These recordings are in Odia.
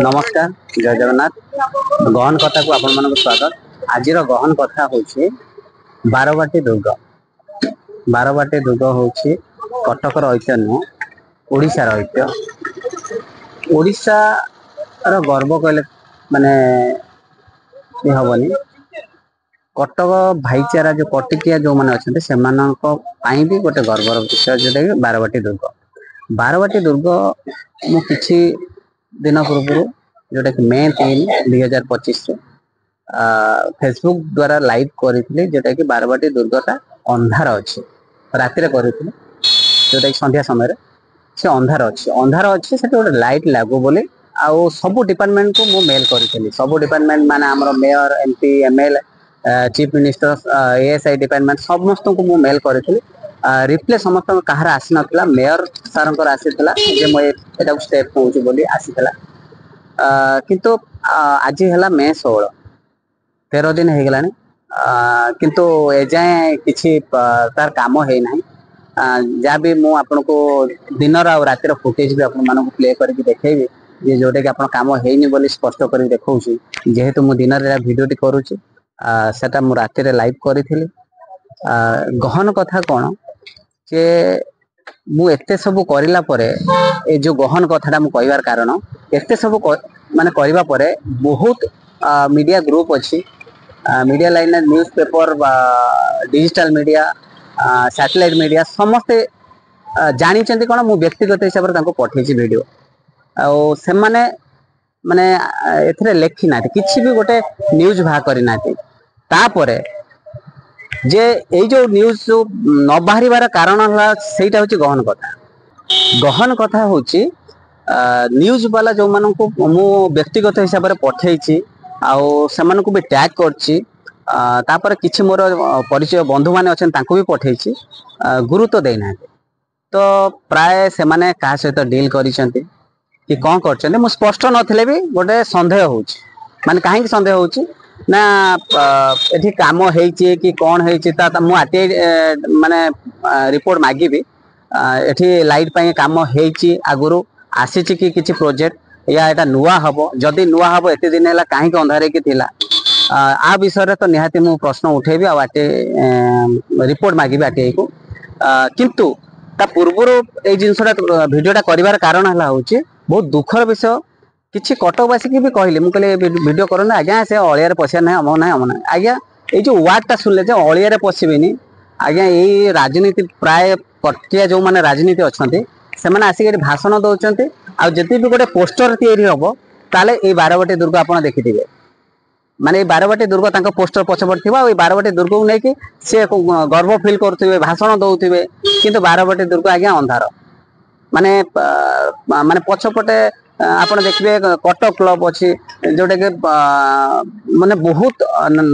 ନମସ୍କାର, ଜୟ ଜଗନ୍ନାଥ। ଗହନ କଥାକୁ ଆପଣମାନଙ୍କୁ ସ୍ୱାଗତ। ଆଜିର ଗହନ କଥା ହଉଛି ବାରବାଟୀ ଦୁର୍ଗ। ବାରବାଟୀ ଦୁର୍ଗ ହଉଛି କଟକର ଐତିହ୍ୟ ନୁହଁ, ଓଡ଼ିଶାର ଐତିହ୍ୟ। ଓଡ଼ିଶାର ଗର୍ବ କହିଲେ ମାନେ ବି ହବନି। କଟକ ଭାଇଚାରା, ଯୋଉ କଟକିଆ ଯୋଉମାନେ ଅଛନ୍ତି, ସେମାନଙ୍କ ପାଇଁ ବି ଗୋଟେ ଗର୍ବର ବିଷୟ, ଯୋଉଟା କି ବାରବାଟୀ ଦୁର୍ଗ। ବାରବାଟୀ ଦୁର୍ଗ ମୁଁ କିଛି ଦିନ ପୂର୍ବରୁ, ଯୋଉଟା କି ମେ 3, 2025ରେ ଫେସବୁକ୍ ଦ୍ଵାରା ଲାଇଭ୍ କରିଥିଲି, ଯୋଉଟା କି ବାରବାଟୀ ଦୁର୍ଗଟା ଅନ୍ଧାର ଅଛି। ରାତିରେ କରିଥିଲି, ଯୋଉଟା କି ସନ୍ଧ୍ୟା ସମୟରେ। ସେ ଅନ୍ଧାର ଅଛି, ଅନ୍ଧାର ଅଛି, ସେଠି ଗୋଟେ ଲାଇଟ୍ ଲାଗୁ ବୋଲି। ଆଉ ସବୁ ଡିପାର୍ଟମେଣ୍ଟକୁ ମୁଁ ମେଲ୍ କରିଥିଲି। ସବୁ ଡିପାର୍ଟମେଣ୍ଟ ମାନେ ଆମର mayor, MP, MLA, chief minister, ASI department, ସମସ୍ତଙ୍କୁ ମୁଁ ମେଲ୍ କରିଥିଲି। ରିପ୍ଲାଏ ସମସ୍ତଙ୍କ କାହାର ଆସିନଥିଲା। ମେୟର ସାରଙ୍କର ଆସିଥିଲା ଯେ ମୁଁ ଏଟାକୁ ଷ୍ଟେପ୍ ନଉଛି ବୋଲି ଆସିଥିଲା। କିନ୍ତୁ ଆଜି ହେଲା ମେ 16, 13 ଦିନ ହେଇଗଲାଣି, କିନ୍ତୁ ଏଯାଏଁ କିଛି ତାର କାମ ହେଇନାହିଁ। ଯାହା ବି ମୁଁ ଆପଣଙ୍କୁ ଦିନର ଆଉ ରାତିର ଫୁଟେଜ ବି ଆପଣମାନଙ୍କୁ ପ୍ଲେ କରିକି ଦେଖେଇବି ଯେ ଯୋଉଟା କି ଆପଣ କାମ ହେଇନି ବୋଲି ସ୍ପଷ୍ଟ କରିକି ଦେଖଉଛି। ଯେହେତୁ ମୁଁ ଦିନରେ ଭିଡିଓଟି କରୁଛି, ସେଟା ମୁଁ ରାତିରେ ଲାଇଭ୍ କରିଥିଲି। ଗହନ କଥା କଣ ଯେ ମୁଁ ଏତେ ସବୁ କରିଲା ପରେ, ଏ ଯୋଉ ଗହନ କଥାଟା ମୁଁ କହିବାର କାରଣ, ଏତେ ସବୁ ମାନେ କରିବା ପରେ ବହୁତ ମିଡିଆ ଗ୍ରୁପ ଅଛି, ମିଡିଆ ଲାଇନରେ news paper, digital media, satellite media, ସମସ୍ତେ ଜାଣିଛନ୍ତି। କଣ ମୁଁ ବ୍ୟକ୍ତିଗତ ହିସାବରେ ତାଙ୍କୁ ପଠେଇଛି ଭିଡିଓ, ଆଉ ସେମାନେ ମାନେ ଏଥିରେ ଲେଖି ନାହାନ୍ତି, କିଛି ବି ଗୋଟେ ନ୍ୟୁଜ ବାହାର କରିନାହାନ୍ତି। ତାପରେ ଯେ ଏଇ ଯୋଉ ନ୍ୟୁଜ ଯୋଉ ନ ବାହାରିବାର କାରଣ ହେଲା, ସେଇଟା ହଉଛି ଗହନ କଥା। ଗହନ କଥା ହଉଛି ନ୍ୟୁଜ ବାଲା ଯୋଉମାନଙ୍କୁ ମୁଁ ବ୍ୟକ୍ତିଗତ ହିସାବରେ ପଠେଇଛି ଆଉ ସେମାନଙ୍କୁ ବି ଟ୍ୟାଗ କରିଛି, ତାପରେ କିଛି ମୋର ପରିଚୟ ବନ୍ଧୁମାନେ ଅଛନ୍ତି, ତାଙ୍କୁ ବି ପଠେଇଛି, ଗୁରୁତ୍ୱ ଦେଇନାହାନ୍ତି। ତ ପ୍ରାୟ ସେମାନେ କାହା ସହିତ ଡିଲ୍ କରିଛନ୍ତି କି କଣ କରିଛନ୍ତି, ମୁଁ ସ୍ପଷ୍ଟ ନଥିଲେ ବି ଗୋଟେ ସନ୍ଦେହ ହଉଛି। ମାନେ କାହିଁକି ସନ୍ଦେହ ହଉଛି ନା ଏଠି କାମ ହେଇଛି କି କଣ ହେଇଛି, ତା ମୁଁ ଆରଟିଆଇ ମାନେ ରିପୋର୍ଟ ମାଗିବି। ଏଠି ଲାଇଟ୍ ପାଇଁ କାମ ହେଇଛି, ଆଗରୁ ଆସିଛି କି କିଛି ପ୍ରୋଜେକ୍ଟ, ୟା ଏଟା ନୂଆ ହବ? ଯଦି ନୂଆ ହବ, ଏତେ ଦିନ ହେଲା କାହିଁକି ଅନ୍ଧାର ହେଇକି ଥିଲା? ଆ ବିଷୟରେ ତ ନିହାତି ମୁଁ ପ୍ରଶ୍ନ ଉଠେଇବି ଆଉ ଆରଟିଆଇ ରିପୋର୍ଟ ମାଗିବି ଆରଟିଆଇ କୁ। କିନ୍ତୁ ତା ପୂର୍ବରୁ ଏଇ ଜିନିଷଟା ଭିଡିଓଟା କରିବାର କାରଣ ହେଲା ହଉଛି ବହୁତ ଦୁଃଖର ବିଷୟ। କିଛି କଟକବାସୀକି ବି କହିଲି, ମୁଁ କହିଲି ଭିଡିଓ କରନ୍ତୁ ଆଜ୍ଞା, ସେ ଅଳିଆରେ ପଶିବା ନାହିଁ, ଅମକ ନାହିଁ, ଅମକ ନାହିଁ। ଆଜ୍ଞା, ଏଇ ଯୋଉ ୱାର୍ଡଟା ଶୁଣିଲେ ଯେ ଅଳିଆରେ ପଶିବେନି, ଆଜ୍ଞା, ଏଇ ରାଜନୀତି ପ୍ରାୟ କଟିଆ ଯୋଉମାନେ ରାଜନୀତି ଅଛନ୍ତି, ସେମାନେ ଆସିକି ଏଠି ଭାଷଣ ଦଉଛନ୍ତି। ଆଉ ଯଦି ବି ଗୋଟେ ପୋଷ୍ଟର ତିଆରି ହବ, ତାହେଲେ ଏଇ ବାରବାଟୀ ଦୁର୍ଗ ଆପଣ ଦେଖିଥିବେ। ମାନେ ଏଇ ବାରବାଟୀ ଦୁର୍ଗ ତାଙ୍କ ପୋଷ୍ଟର ପଛପଟେ ଥିବ ଆଉ ଏଇ ବାରବାଟୀ ଦୁର୍ଗକୁ ନେଇକି ସେ ଗର୍ବ ଫିଲ୍ କରୁଥିବେ, ଭାଷଣ ଦଉଥିବେ। କିନ୍ତୁ ବାରବାଟୀ ଦୁର୍ଗ ଆଜ୍ଞା ଅନ୍ଧାର। ମାନେ ମାନେ ପଛପଟେ ଆପଣ ଦେଖିବେ କଟକ କ୍ଲବ ଅଛି, ଯୋଉଟା କି ମାନେ ବହୁତ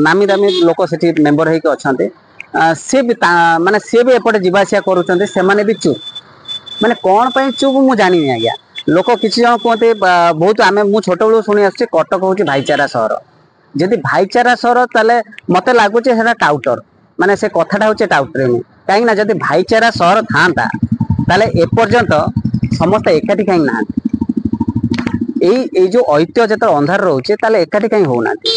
ନାମୀ ଦାମୀ ଲୋକ ସେଠି ମେମ୍ବର ହେଇକି ଅଛନ୍ତି। ସିଏ ବି ମାନେ ସିଏ ବି ଏପଟେ ଯିବା ଆସିବା କରୁଛନ୍ତି, ସେମାନେ ବି ଚୁପ୍। ମାନେ କଣ ପାଇଁ ଚୁପ୍ ମୁଁ ଜାଣିନି ଆଜ୍ଞା। ଲୋକ କିଛି ଜଣ କୁହନ୍ତି ବହୁତ ଆମେ ମୁଁ ଛୋଟବେଳୁ ଶୁଣି ଆସୁଛି, କଟକ ହଉଛି ଭାଇଚାରା ସହର। ଯଦି ଭାଇଚାରା ସହର, ତାହେଲେ ମତେ ଲାଗୁଛି ସେଟା ଟାଉଟର, ମାନେ ସେ କଥାଟା ହଉଛି ଟାଉଟରିଂ। କାହିଁକି ନା ଯଦି ଭାଇଚାରା ସହର ଥାନ୍ତା, ତାହେଲେ ଏପର୍ଯ୍ୟନ୍ତ ସମସ୍ତେ ଏକାଠି କାହିଁକି ନାହାନ୍ତି? ଏଇ ଏଇ ଯୋଉ ଐତିହ୍ୟ ଯେତେବେଳେ ଅନ୍ଧାର ରହୁଛି, ତାହେଲେ ଏକାଠି କାହିଁ ହଉନାହାନ୍ତି?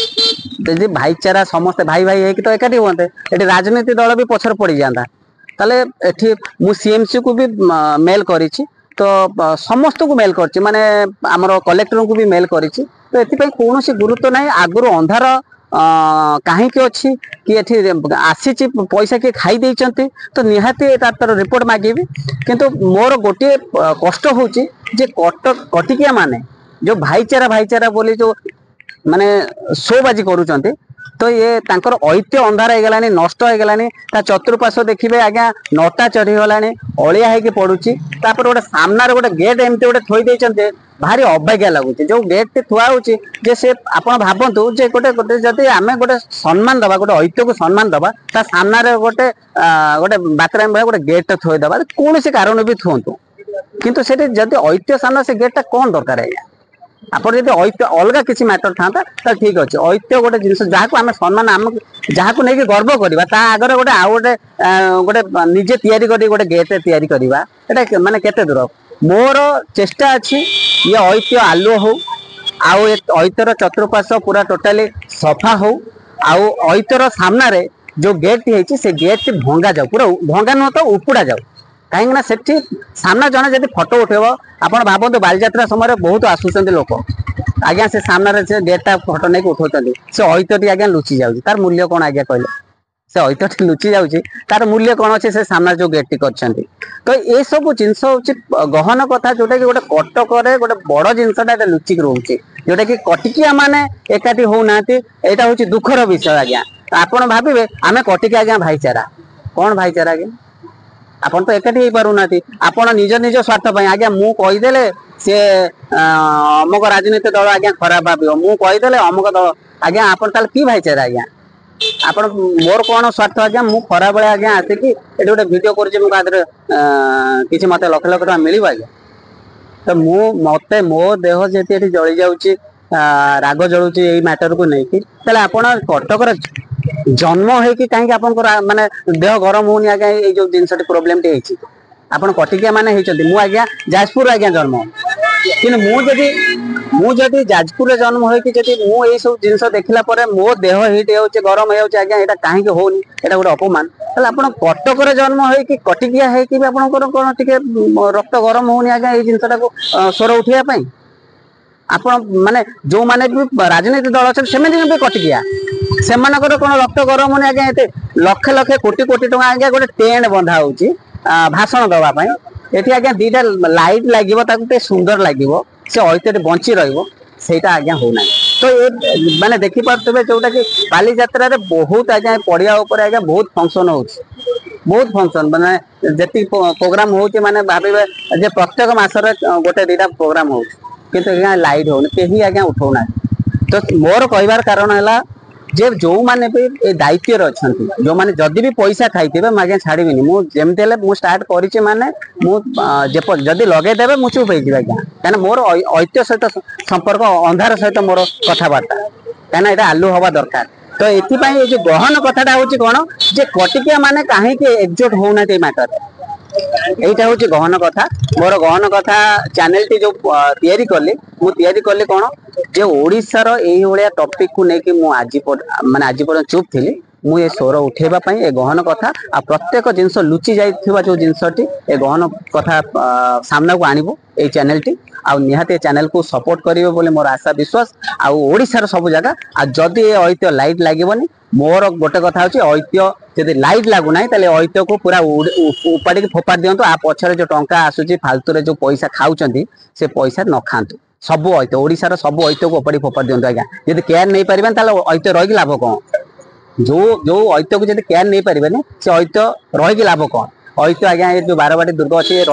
ଯଦି ଭାଇଚାରା, ସମସ୍ତେ ଭାଇ ଭାଇ ହେଇକି ତ ଏକାଠି ହୁଅନ୍ତେ, ଏଠି ରାଜନୀତି ଦଳ ବି ପଛରେ ପଡିଯାଆନ୍ତା। ତାହେଲେ ଏଠି ମୁଁ ସିଏମସି କୁ ବି ମେଲ୍ କରିଛି, ତ ସମସ୍ତଙ୍କୁ ମେଲ୍ କରିଛି, ମାନେ ଆମର କଲେକ୍ଟରଙ୍କୁ ବି ମେଲ୍ କରିଛି। ତ ଏଥିପାଇଁ କୌଣସି ଗୁରୁତ୍ୱ ନାହିଁ। ଆଗରୁ ଅନ୍ଧାର କାହିଁକି ଅଛି କି ଏଠି ଆସିଛି ପଇସା କିଏ ଖାଇ ଦେଇଛନ୍ତି, ତ ନିହାତି ତାର ରିପୋର୍ଟ ମାଗିବି। କିନ୍ତୁ ମୋର ଗୋଟିଏ କଷ୍ଟ ହଉଛି ଯେ କଟକ କଟିକିଆ ମାନେ ଯୋଉ ଭାଇଚାରା ଭାଇଚାରା ବୋଲି ଯୋଉ ମାନେ ସୋବାଜି କରୁଛନ୍ତି, ତ ଇଏ ତାଙ୍କର ଐତିହ୍ୟ ଅନ୍ଧାର ହେଇଗଲାଣି, ନଷ୍ଟ ହେଇଗଲାଣି। ତା ଚତୁଃପାର୍ଶ୍ୱ ଦେଖିବେ ଆଜ୍ଞା, ନଟା ଚଢିଗଲାଣି, ଅଳିଆ ହେଇକି ପଡୁଛି। ତାପରେ ଗୋଟେ ସାମ୍ନାରେ ଗୋଟେ ଗେଟ୍ ଏମିତି ଗୋଟେ ଥୋଇ ଦେଇଛନ୍ତି, ଭାରି ଅବାଗିଆ ଲାଗୁଛି ଯୋଉ ଗେଟ୍ ଟି ଥୁଆ ହଉଛି। ଯେ ସେ ଆପଣ ଭାବନ୍ତୁ ଯେ ଗୋଟେ ଗୋଟେ ଯଦି ଆମେ ଗୋଟେ ସମ୍ମାନ ଦବା, ଗୋଟେ ଐତିହ୍ୟକୁ ସମ୍ମାନ ଦବା, ତା ସାମ୍ନାରେ ଗୋଟେ ବାତ୍ରାମି ଭଳିଆ ଗୋଟେ ଗେଟ୍ ଥୋଇଦବା, କୌଣସି କାରଣ ବି ଥୁଅନ୍ତୁ, କିନ୍ତୁ ସେଠି ଯଦି ଐତିହ୍ୟ ସାମ୍ନା ସେ ଗେଟ୍ ଟା କଣ ଦରକାର ଆଜ୍ଞା? ଆପଣ ଯଦି ଐତିହ୍ୟ ଅଲଗା କିଛି ମ୍ୟାଟର ଥାନ୍ତା, ତାହେଲେ ଠିକ ଅଛି। ଐତିହ୍ୟ ଗୋଟେ ଜିନିଷ ଯାହାକୁ ଆମେ ସମ୍ମାନ, ଆମକୁ ଯାହାକୁ ନେଇକି ଗର୍ବ କରିବା, ତା ଆଗରେ ଗୋଟେ ଆଉ ଗୋଟେ ଗୋଟେ ନିଜେ ତିଆରି କରି ଗୋଟେ ଗେଟ୍ ତିଆରି କରିବା, ଏଟା ମାନେ କେତେ ଦୂର? ମୋର ଚେଷ୍ଟା ଅଛି ଇଏ ଐତିହ୍ୟ ଆଲୁଅ ହଉ। ଆଉ ଏ ଐତିହ୍ୟର ଚତୁଃପାର୍ଶ୍ୱ ପୁରା ଟୋଟାଲି ସଫା ହଉ। ଆଉ ଐତିହ୍ୟର ସାମ୍ନାରେ ଯୋଉ ଗେଟ୍ଟି ହେଇଛି, ସେ ଗେଟ୍ଟି ଭଙ୍ଗା ଯାଉ, ପୁରା ଭଙ୍ଗା ନୁହଁ ତ ଉପୁଡ଼ା ଯାଉ। କାହିଁକି ନା ସେଠି ସାମ୍ନା ଜଣେ ଯଦି ଫଟୋ ଉଠେଇବ, ଆପଣ ଭାବନ୍ତୁ, ବାଲିଯାତ୍ରା ସମୟରେ ବହୁତ ଆସୁଛନ୍ତି ଲୋକ ଆଜ୍ଞା, ସେ ସାମ୍ନାରେ ସେ ଗେଟ୍ଟା ଫଟୋ ନେଇକି ଉଠଉଛନ୍ତି। ସେ ଐତିହ୍ୟଟି ଆଜ୍ଞା ଲୁଚି ଯାଉଛି, ତାର ମୂଲ୍ୟ କଣ ଆଜ୍ଞା କହିଲେ? ସେ ଐତିହ୍ୟଟି ଲୁଚି ଯାଉଛି, ତାର ମୂଲ୍ୟ କଣ ଅଛି, ସେ ସାମ୍ନାରେ ଯୋଉ ଗେଟ୍ଟି କରିଛନ୍ତି? ତ ଏସବୁ ଜିନିଷ ହଉଛି ଗହନ କଥା, ଯୋଉଟା କି ଗୋଟେ କଟକରେ ଗୋଟେ ବଡ ଜିନିଷଟା ଏଟା ଲୁଚିକି ରହୁଛି, ଯୋଉଟା କି କଟିକିଆ ମାନେ ଏକାଠି ହଉନାହାନ୍ତି। ଏଇଟା ହଉଛି ଦୁଃଖର ବିଷୟ ଆଜ୍ଞା। ଆପଣ ଭାବିବେ ଆମେ କଟିକିଆ ଆଜ୍ଞା ଭାଇଚାରା। କଣ ଭାଇଚାରା ଆଜ୍ଞା? ଆପଣ ତ ଏକାଠି ହେଇପାରୁନାହାନ୍ତି। ଆପଣ ନିଜ ନିଜ ସ୍ୱାର୍ଥ ପାଇଁ ଆଜ୍ଞା, ମୁଁ କହିଦେଲେ ସେ ଅମକ ରାଜନୀତି ଦଳ ଆଜ୍ଞା ଖରାପ ଭାବିବ, ମୁଁ କହିଦେଲେ ଅମକ ଦଳ ଆଜ୍ଞା। ଆପଣ ତାହେଲେ କି ଭାଇଚାରା ଆଜ୍ଞା? ଆପଣ ମୋର କଣ ସ୍ୱାର୍ଥ ଆଜ୍ଞା? ମୁଁ ଖରାବେଳେ ଆଜ୍ଞା ଆସିକି ଏଠି ଗୋଟେ ଭିଡିଓ କରୁଛି, ମୁଁ କାହା ଦେହରେ କିଛି ମତେ ଲକ୍ଷ ଲକ୍ଷ ଟଙ୍କା ମିଳିବ ଆଜ୍ଞା? ତ ମୁଁ ମତେ ମୋ ଦେହ ଯେତେ ଏଠି ଜଳି ଯାଉଛି, ରାଗ ଜଳୁଛି ଏଇ ମ୍ୟାଟରକୁ ନେଇକି, ତାହେଲେ ଆପଣ କଟକର ଜନ୍ମ ହେଇକି କାହିଁକି ଆପଣଙ୍କର ମାନେ ଦେହ ଗରମ ହଉନି ଆଜ୍ଞା? ଏଇ ଯୋଉ ଜିନିଷଟି ପ୍ରୋବ୍ଲେମଟି ହେଇଛି, ଆପଣ କଟିକିଆ ମାନେ ହେଇଛନ୍ତି। ମୁଁ ଆଜ୍ଞା ଯାଜପୁର ଆଜ୍ଞା ଜନ୍ମ, କିନ୍ତୁ ମୁଁ ଯଦି ଯାଜପୁରରେ ଜନ୍ମ ହେଇକି ଯଦି ମୁଁ ଏଇ ସବୁ ଜିନିଷ ଦେଖିଲା ପରେ ମୋ ଦେହ ହିଟ୍ ହେଇଯାଉଛି, ଗରମ ହେଇଯାଉଛି ଆଜ୍ଞା, ଏଇଟା କାହିଁକି ହଉନି, ଏଇଟା ଗୋଟେ ଅପମାନ, ତାହେଲେ ଆପଣ କଟକରେ ଜନ୍ମ ହେଇକି କଟିକିଆ ହେଇକି ବି ଆପଣଙ୍କର କଣ ଟିକେ ରକ୍ତ ଗରମ ହଉନି ଆଜ୍ଞା, ଏଇ ଜିନିଷଟାକୁ ସ୍ୱର ଉଠେଇବା ପାଇଁ? ଆପଣ ମାନେ ଯୋଉମାନେ ବି ରାଜନୀତି ଦଳ ଅଛନ୍ତି, ସେମାନେ ବି କଟିକିଆ, ସେମାନଙ୍କର କଣ ରକ୍ତ ଗରମ ହଉନି ଆଜ୍ଞା? ଏତେ ଲକ୍ଷ ଲକ୍ଷ କୋଟି କୋଟି ଟଙ୍କା ଆଜ୍ଞା ଗୋଟେ ଟେଣ୍ଟ ବନ୍ଧା ହଉଛି ଭାଷଣ ଦବା ପାଇଁ। ଏଠି ଆଜ୍ଞା ଦିଟା ଲାଇଟ୍ ଲାଗିବ, ତାକୁ ଟିକେ ସୁନ୍ଦର ଲାଗିବ, ସେ ଐତିହ୍ୟଟି ବଞ୍ଚି ରହିବ, ସେଇଟା ଆଜ୍ଞା ହଉନାହିଁ। ତ ଏ ମାନେ ଦେଖିପାରୁଥିବେ, ଯୋଉଟା କି ବାଲିଯାତ୍ରାରେ ବହୁତ ଆଜ୍ଞା ପଡିଆ ଉପରେ ଆଜ୍ଞା ବହୁତ ଫଙ୍କସନ ହଉଛି, ବହୁତ ଫଙ୍କସନ। ମାନେ ଯେତିକି ପ୍ରୋଗ୍ରାମ ହଉଛି, ମାନେ ଭାବିବେ ଯେ ପ୍ରତ୍ୟେକ ମାସରେ ଗୋଟେ ଦିଟା ପ୍ରୋଗ୍ରାମ ହଉଛି, କିନ୍ତୁ ଆଜ୍ଞା ଲାଇଟ୍ ହଉନି, କେହି ଆଜ୍ଞା ଉଠଉନାହାନ୍ତି। ତ ମୋର କହିବାର କାରଣ ହେଲା ଯେ ଯୋଉମାନେ ବି ଏ ଦାୟିତ୍ୱରେ ଅଛନ୍ତି, ଯୋଉମାନେ ଯଦି ବି ପଇସା ଖାଇଥିବେ, ମୁଁ ଆଜ୍ଞା ଛାଡିବିନି। ମୁଁ ଯେମିତି ହେଲେ ମୁଁ ଷ୍ଟାର୍ଟ କରିଛି, ମାନେ ମୁଁ ଯଦି ଲଗେଇଦେବେ ମୁଁ ଚୁପ୍ ହେଇଯିବି ଆଜ୍ଞା। କାହିଁକିନା ମୋର ଐତିହ୍ୟ ସହିତ ସମ୍ପର୍କ, ଅନ୍ଧାର ସହିତ ମୋର କଥାବାର୍ତ୍ତା, କାହିଁକିନା ଏଇଟା ଆଲୁଅ ହବା ଦରକାର। ତ ଏଥିପାଇଁ ଏଇ ଯୋଉ ଗହନ କଥାଟା ହଉଛି କଣ ଯେ କଟିକିଆ ମାନେ କାହିଁକି ଏକଜୁଟ ହଉନାହାନ୍ତି ଏଇ ମ୍ୟାଟରରେ, ଏଇଟା ହଉଛି ଗହନ କଥା। ମୋର ଗହନ କଥା ଚ୍ୟାନେଲଟି ଯୋଉ ତିଆରି କଲି, ମୁଁ ତିଆରି କଲି କଣ ଯେ ଓଡିଶାର ଏଇଭଳିଆ ଟପିକ କୁ ନେଇକି ମୁଁ ଆଜି ମାନେ ଆଜି ପର୍ଯ୍ୟନ୍ତ ଚୁପ୍ ଥିଲି। ମୁଁ ଏ ସ୍ୱର ଉଠେଇବା ପାଇଁ ଏ ଗହନ କଥା ଆଉ ପ୍ରତ୍ୟେକ ଜିନିଷ ଲୁଚି ଯାଇଥିବା ଯୋଉ ଜିନିଷଟି, ଏ ଗହନ କଥା ସାମ୍ନାକୁ ଆଣିବ ଏଇ ଚ୍ୟାନେଲଟି। ଆଉ ନିହାତି ଏ ଚ୍ୟାନେଲକୁ ସପୋର୍ଟ କରିବେ ବୋଲି ମୋର ଆଶା, ବିଶ୍ୱାସ। ଆଉ ଓଡିଶାର ସବୁ ଜାଗା, ଆଉ ଯଦି ଏ ଐତିହ୍ୟ ଲାଇଟ୍ ଲାଗିବନି, ମୋର ଗୋଟେ କଥା ହଉଛି, ଐତିହ୍ୟ ଯଦି ଲାଇଟ୍ ଲାଗୁନାହିଁ, ତାହେଲେ ଐତିହ୍ୟକୁ ପୁରା ଉପାଡ଼ିକି ଫୋପାଡ଼ି ଦିଅନ୍ତୁ। ଆ ପଛରେ ଯୋଉ ଟଙ୍କା ଆସୁଛି, ଫାଲତୁରେ ଯୋଉ ପଇସା ଖାଉଛନ୍ତି, ସେ ପଇସା ନ ଖାଆନ୍ତୁ। ସବୁ ଐତିହ୍ୟ, ଓଡିଶାର ସବୁ ଐତିହ୍ୟକୁ ଉପାଡ଼ି ଫୋପାଡ଼ି ଦିଅନ୍ତୁ ଆଜ୍ଞା। ଯଦି କେୟାର ନେଇପାରିବେନି, ତାହେଲେ ଐତିହ୍ୟ ରହିକି ଲାଭ କଣ? ଯୋଉ ଯୋଉ ଐତିହ୍ୟକୁ ଯଦି କେୟାର ନେଇପାରିବେନି, ସେ ଐତିହ୍ୟ ରହିକି ଲାଭ କଣ? ଐତିହ୍ୟ ଆଜ୍ଞା, ଏ ଯୋଉ ବାରବାଟୀ ଦୁର୍ଗ ଅଛି, ଏ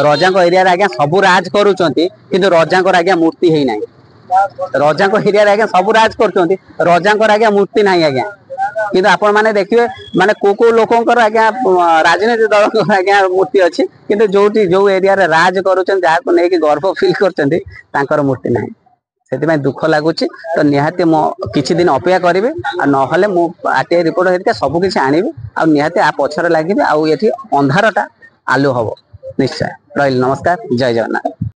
ରଜାଙ୍କ ଏରିଆରେ ଆଜ୍ଞା ସବୁ ରାଜ କରୁଛନ୍ତି, କିନ୍ତୁ ରଜାଙ୍କର ଆଜ୍ଞା ମୂର୍ତ୍ତି ହେଇନାହିଁ। ରଜାଙ୍କ ଏରିଆରେ ଆଜ୍ଞା ସବୁ ରାଜ କରୁଛନ୍ତି, ରଜାଙ୍କର ଆଜ୍ଞା ମୂର୍ତ୍ତି ନାହିଁ ଆଜ୍ଞା। କିନ୍ତୁ ଆପଣ ମାନେ ଦେଖିବେ, ମାନେ କୋଉ କୋଉ ଲୋକଙ୍କର ଆଜ୍ଞା, ରାଜନୀତି ଦଳଙ୍କର ଆଜ୍ଞା ମୂର୍ତ୍ତି ଅଛି, କିନ୍ତୁ ଯୋଉଠି ଯୋଉ ଏରିଆରେ ରାଜ କରୁଛନ୍ତି, ଯାହାକୁ ନେଇକି ଗର୍ବ ଫିଲ୍ କରୁଛନ୍ତି, ତାଙ୍କର ମୂର୍ତ୍ତି ନାହିଁ। ସେଥିପାଇଁ ଦୁଃଖ ଲାଗୁଛି। ତ ନିହାତି ମୁଁ କିଛି ଦିନ ଅପେକ୍ଷା କରିବି, ଆଉ ନହେଲେ ମୁଁ ଆରଟିଆଇ ରିପୋର୍ଟ ହେରିକା ସବୁ କିଛି ଆଣିବି, ଆଉ ନିହାତି ଆ ପଛରେ ଲାଗିବି, ଆଉ ଏଠି ଅନ୍ଧାରଟା ଆଲୁଅ ହବ ନିଶ୍ଚୟ। ରହିଲି, ନମସ୍କାର, ଜୟ ଜଗନ୍ନାଥ।